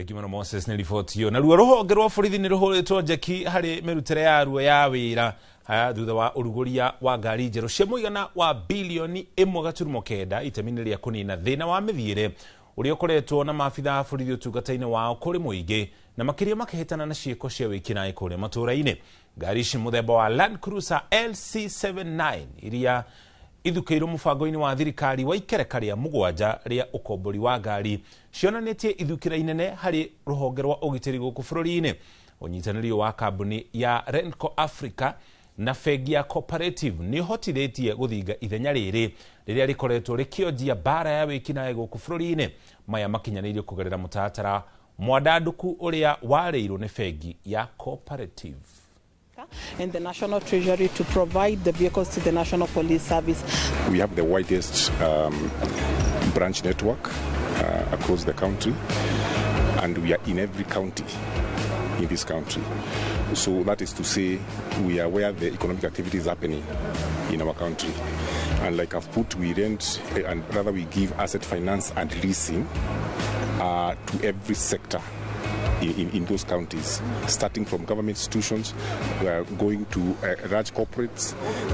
Thengiũ mũno Moses nĩ riboti ĩyo. Naruo rũhonge rwa borithi nĩ rũhũrĩtwo njeki harĩ mĩrutĩre yaruo ya wĩra thutha wa ũrugũria wa ngari njerũ cia mũigana wa bilioni 1.9 itemi-inĩ rĩa kũnina thĩna wa mĩthiĩre ũrĩa ũkoretwo na maabitha a borithi ũtungata-inĩ wao kũrĩ mũingĩ na makĩria makĩhĩtana na ciĩko cia wĩkinaĩ kũrĩa matũũra-inĩ. Ngari ici mũthemba wa Land Cruiser LC79 iria ithukĩirwo mũbango-inĩ wa thirikari wa ikereka rĩa mũgwanja rĩa ũkombori wa ngari cionanĩtie ithukĩra inene harĩ rũhonge rwa ũgitĩri gũkũ bũrũri-inĩ. Ũnyitanĩri wa kambuni ya Renco Africa na bengi ya Cooperative nĩ ũhotithĩtie gũthinga ithenya rĩrĩ rĩrĩa rĩkoretwo rĩkĩonjia mbara ya wĩkinaĩ gũkũ bũrũri-inĩ. Maya makinyanĩirio kũgerera mũtaratara mwandandũku ũrĩa warĩirwo nĩ bengi ya Cooperative and the National Treasury to provide the vehicles to the National Police Service. We have the widest branch network across the country, and we are in every county in this country. So that is to say, we are where the economic activity is happening in our country. And like I've put, we rent, and rather we give asset finance and leasing to every sector in those counties, starting from government institutions, going to large corporates,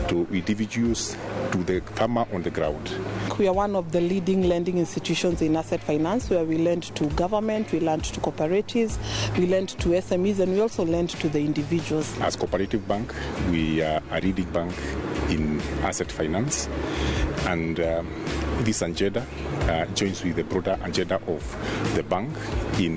to individuals, to the farmer on the ground. We are one of the leading lending institutions in asset finance, where we lend to government, we lend to cooperatives, we lend to SMEs, and we also lend to the individuals. As Cooperative Bank, we are a leading bank in asset finance, and this agenda joins with the broader agenda of the bank in